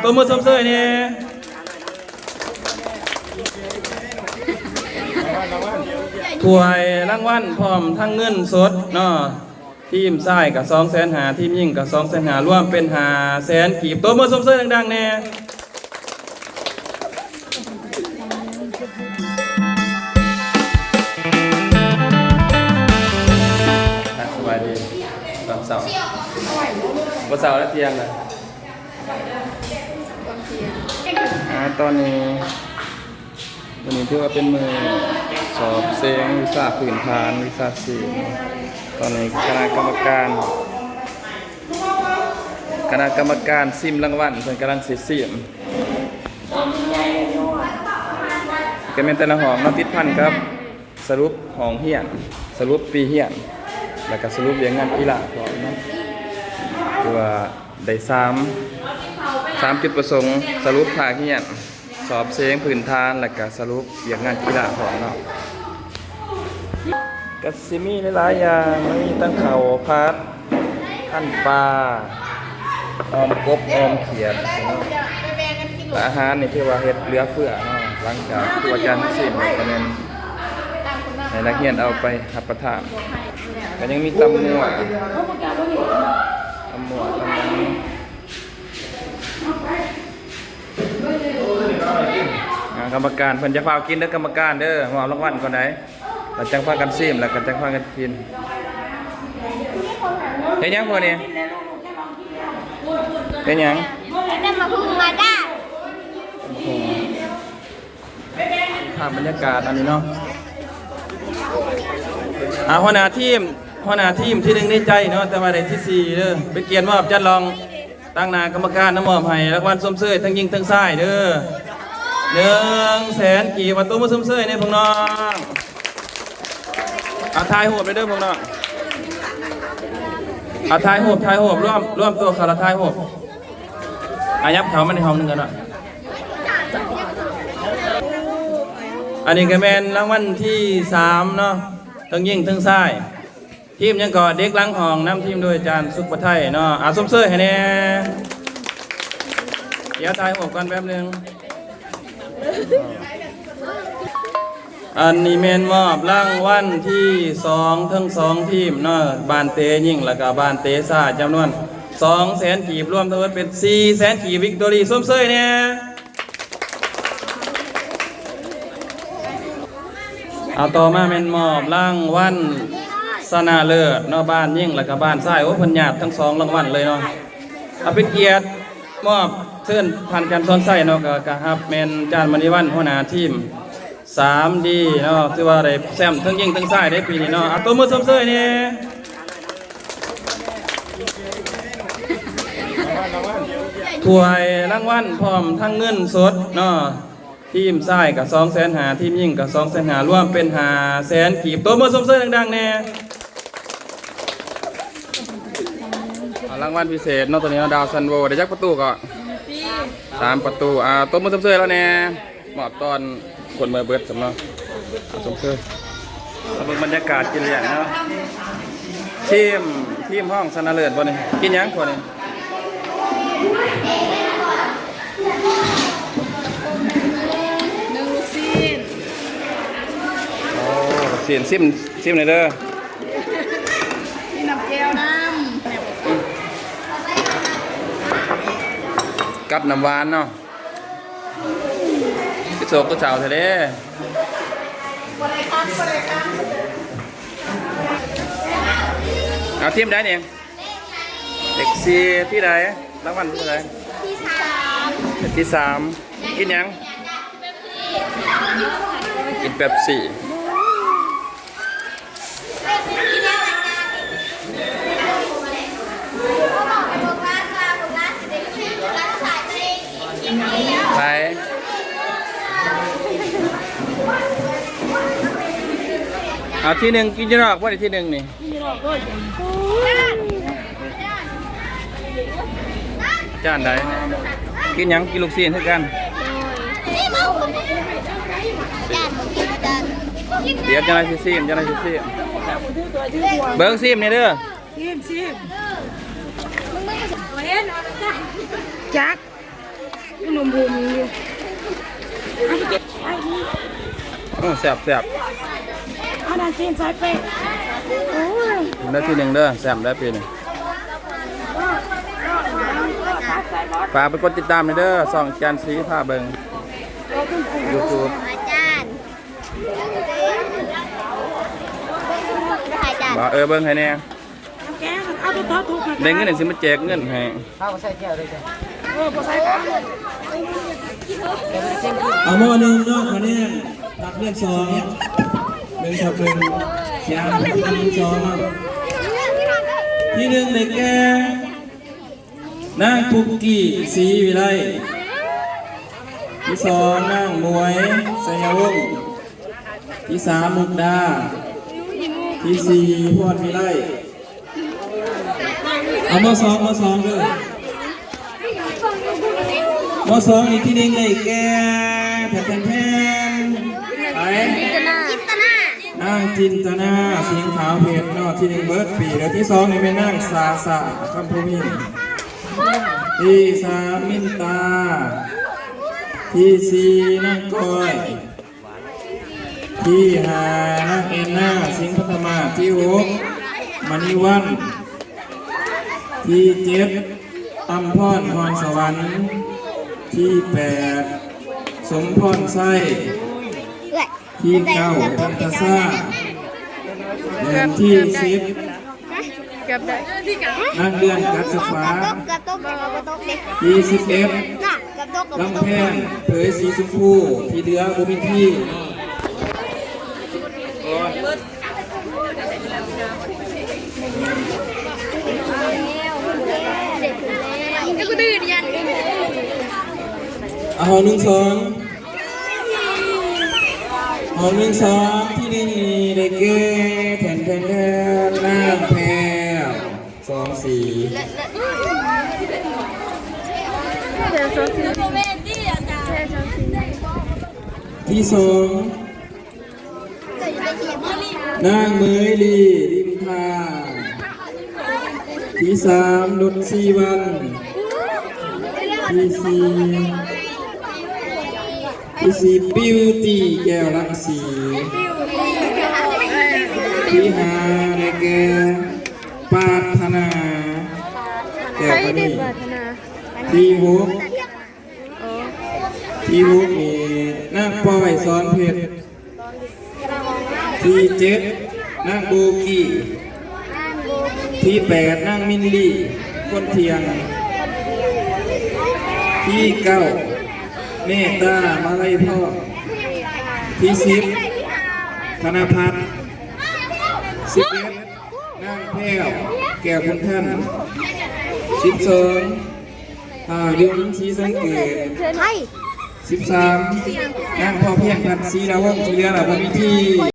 ຕົບມືຊົມເຊີຍແດ່. ຖ້ວຍລາງວັນພ້ອມທັງເງິນສົດເນາະ. ທີມຊາຍກໍສອງແສນຫ້າ ທີມຍິງກໍສອງແສນຫ້າ ລວມເປັນຫ້າແສນກີບ. ຕົບມືຊົມເຊີຍດັງໆແດ່. ອ່ະ ສະບາຍດີຕອນເຊົ້າ. ບໍ່ເຊົ້າແລ້ວ ທ່ຽງແລ້ວ. ອ່າ ຕອນນີ້ ມື້ນີ້ຖືວ່າເປັນມື້ສອບເສັງວິຊາພື້ນຖານ ວິຊາຊີບ. ຕອນນີ້ຄະນະກຳມະການ ຄະນະກຳມະການຊິມລາງວັນ ເພິ່ນກຳລັງຊິຊິມ. ກໍແມ່ນແຕ່ລະຫ້ອງເນາະ ຕິດພັນກັບສະຫຼຸບຫ້ອງຮຽນ, ສະຫຼຸບປີຮຽນ ແລ້ວກໍສະຫຼຸບວຽກງານກິລາພ້ອມເນາະ. ຖືວ່າໄດ້ສາມ ສາມຈຸດປະສົງ: ສະຫຼຸບພາກຮຽນ, ສອບເສັງພື້ນຖານ ແລ້ວກະສະຫຼຸບວຽກງານກິລາພ້ອມເນາະ. ກະຊິມີຫຼາຍໆຢ່າງ, ມີທັງເຂົ້າຜັດ, ພັນປາ, ອອມກົບ, ອອມຂຽດເນາະ. ແລະອາຫານນີ້ຖືວ່າເຮັດເຫຼືອເຟືອເນາະ, ຫຼັງຈາກຄົວອາຈານຊິມແລ້ວກະແມ່ນໃຫ້ນັກຮຽນເອົາໄປຮັບປະທານ. ກະຍັງມີຕຳມົວ, ຕຳມົວ, ຕຳໝັກ. ອ່າ ກຳມະການເພິ່ນຈະຟ້າວກິນເດີ ກຳມະການເດີ, ມອບລາງວັນກ່ອນໃດ ແລ້ວຈັ່ງພາກັນຊິມ ແລ້ວກໍຈັ່ງພາກັນກິນ. ເຮັດຫຍັງພວກນີ້? ເຮັດຫຍັງ? ແຕ່ມາຫຸ່ງມາດາ. ໂອ້ໂຫ. ພາບບັນຍາກາດອັນນີ້ເນາະ. ອ່າ ຫົວໜ້າທີມ, ຫົວໜ້າທີມທີໜຶ່ງໃນໃຈເນາະ, ແຕ່ວ່າໄດ້ທີສີ່ເດີ. ເປັນກຽດມອບຈັນລອງ ຕາງໜ້າກຳມະການນຳ ມອບໃຫ້ລາງວັນຊົມເຊີຍທັງຍິງທັງຊາຍເດີ. ໜຶ່ງແສນກີບ. ມາຕົບມືຊົມເຊີຍແດ່ພວກນ້ອງ. ອ່າ ຖ່າຍຮູບໄດ້ເດີພວກນ້ອງ. ອ່າ ຖ່າຍຮູບ, ຖ່າຍຮູບ, ລວມ, ລວມຕົວເຂົ້າແລ້ວຖ່າຍຮູບ. ອາ ຫຍັບເຂົ້າມາໃນຫ້ອງໜຶ່ງກັນເນາະ. ອັນນີ້ກໍແມ່ນລາງວັນທີສາມເນາະ, ທັງຍິງທັງຊາຍ. ທີມຫຍັງເກາະ? ເດັກຫຼັງຫ້ອງ ນຳທີມໂດຍອາຈານສຸກປະໄທເນາະ. ອາ ຊົມເຊີຍໃຫ້ແດ່. ດຽວຖ່າຍຮູບກ່ອນແປັບໜຶ່ງ. ອັນນີ້ແມ່ນມອບລາງວັນທີສອງ ທັງສອງທີມເນາະ, ບ້ານເຕຍິງ ແລ້ວກໍບ້ານເຕຊາຍ ຈຳນວນສອງແສນກີບ, ລວມທັງໝົດເປັນສີ່ແສນກີບ. ວິກຕອຣີ ຊົມເຊີຍແດ່. ເອົາ ຕໍ່ມາແມ່ນມອບລາງວັນຊະນະເລີດເນາະ, ບ້ານຍິງ ແລ້ວກໍບ້ານຊາຍ. ໂອ້ ເພິ່ນຍາດທັງສອງລາງວັນເລີຍເນາະ. ເອົາ ເປັນກຽດ ມອບເຊີນທ່ານ ຈັນສອນໄຊເນາະ, ກໍ ກໍຮັບແມ່ນຈານມະນີວັນ ຫົວໜ້າທີມສາມດີເນາະ, ຖືວ່າໄດ້ແຊ້ມທັງຍິງທັງຊາຍໃນປີນີ້ເນາະ. ເອົາ ຕົບມືຊົມເຊີຍແດ່. ຖ້ວຍລາງວັນພ້ອມທັງເງິນສົດເນາະ, ທີມຊາຍກໍສອງແສນຫ້າ ທີມຍິງກໍສອງແສນຫ້າ ລວມເປັນຫ້າແສນກີບ. ຕົບມືຊົມເຊີຍດັງໆແດ່. ອ່າ ລາງວັນພິເສດເນາະ ໂຕນີ້ເນາະ, ດາວຊັນໂວ. ໄດ້ຈັກປະຕູເກາະ? ສາມປະຕູ. ອ່າ ຕົບມືຊົມເຊີຍລາວແດ່. ມອບຕອນຄົນເມືອເບິດຊັ້ນເນາະ. ອ່າ ຊົມເຊີຍ. ມາເບິ່ງບັນຍາກາດກິນລ້ຽງເນາະ. ທີມ ທີມຮອງຊະນະເລີດບໍ່ນີ້? ກິນຫຍັງພວກນີ້? ໜຶ່ງລູກຊີ້ນ. ໂອ້ ລູກຊີ້ນ. ຊິມ ຊິມແດ່ເດີ. ມີນ້ຳແຈ່ວນຳ ກັບນ້ຳຫວານເນາະ. ຄືໂສກຄືເຊົາແທ້ເດ້. ເອົາທີມໃດນີ້? ເລກສີ່. ທີໃດ? ລາງວັນທີໃດ? ທີສາມ. ທີສາມ. ກິນຫຍັງ? ກິນເປັບຊີ. ໄປ ເອົາ ທີໜຶ່ງກິນຢູ່ນອກບໍ່ໄດ້ ທີໜຶ່ງນີ້? ຈານໃດ? ກິນຫຍັງ? ກິນລູກຊີ້ນຄືກັນ. ດຽວຈັ່ງໃດຊິຊີມ, ຈັ່ງໃດຊິຊີມ. ເບິ່ງຊີມແດ່ເດີ. ຊີມ, ຊີມ. ຈັກ. ເອີ ແຊບໆ ອັນນັ້ນຊີ້ນໃສ່ເປັດ ໂອ້ຍ ໄດ້ທີໜຶ່ງເດີ ແຊມໄດ້ປີນີ້ ຝາກໄປກົດຕິດຕາມແດ່ເດີ ຊ່ອງແກ່ນສີພາເບິ່ງ ຢູທູບ ອາຈານ ອາຈານ ວ່າ ເອີ ເບິ່ງໃຫ້ແດ່ ແກງ ເອົາຕົວ ໄດ້ເງິນ ຊິມາແຈກເງິນໃຫ້ ເອົາໝໍ້ໜຶ່ງເນາະ ຄະແນນພັກເຮືອນສອງ ໜຶ່ງທັບໜຶ່ງ ສຽງພັກເຮືອນສອງເນາະ ທີໜຶ່ງໄດ້ແກ່ ນາງປຸກກີ້ ສີວິໄລ ທີສອງ ນາງໝວຍ ໄຊຍະວົງ ທີສາມ ມຸກດາ ທີສີ່ ພອນວິໄລ ເອົາ ມໍສອງ ມໍສອງເດີ ມໍສອງ ນີ້ທີໜຶ່ງໄດ້ແກ່ ແທນ ແທນ ແທນ ໃຜ? ນາງຈິນຕະນາ ເສັງຂາວເພັດເນາະ ທີໜຶ່ງເບິດປີ ແລະ ທີສອງນີ້ແມ່ນນາງສາສາ ຄຳພູມີ ທີສາມ ມິນຕາ ທີສີ່ ນາງກ້ອຍ ທີຫ້າ ນາງແອນນາ ສິງພັດທະມາດ ທີຫົກ ມະນີວັນ ທີເຈັດ ອຳພອນ ພອນສະຫວັນ ທີແປດ ສົມພອນໄຊ ທີເກົ້າ ຈັນທະຊາ ແລະ ທີສິບ ເກືອບໄດ້ ນາງເດືອນ ກັດສະຟ້າ ເກືອບຕົກ ເກືອບຕົກ ແຕ່ວ່າບໍ່ຕົກເດ້ ທີສິບເອັດ ນະ ເກືອບຕົກ ເກືອບບໍ່ຕົກ ລຳແພນ ເຜີຍສີຊົມພູ ທີ່ເຫຼືອບໍ່ມີທີ ເອົາ ໜຶ່ງ ສອງ ຫ້ອງໜຶ່ງ ສອງ ທີໜຶ່ງນີ້ໄດ້ແກ່ ແທນ ແທນ ແທນ ນາງແພວ ສອງສີ ທີສອງ ນາງເໝີຍລີ ລິມທາ ທີສາມ ນຸດສີວັນ ທີສີ່ ທີສີ່ ບິວຕີ ແກ້ວລັງສີ ທີຫ້າ ໄດ້ແກ່ ປາດຖະໜາ ແກ້ວມະນີ ທີຫົກ ທີຫົກນີ້ ນາງປອຍ ສອນເພັດ ທີເຈັດ ນາງໂບກີ ທີແປດ ນາງມິນລີ ຄົນທ່ຽງ ທີເກົ້າ ເມດຕາ ມາໄລພອນ ທີສິບ ທະນະພັດ ສິບເອັດ ນາງແພ້ວ ແກ້ວບຸນທັນ ສິບສອງ ອາ ຍົງ ສີສັງເກດ ສິບສາມ ນາງພໍພຽງ ພັດສີລາວົງ ທີ່ເຫຼືອລະບໍ່ມີທີ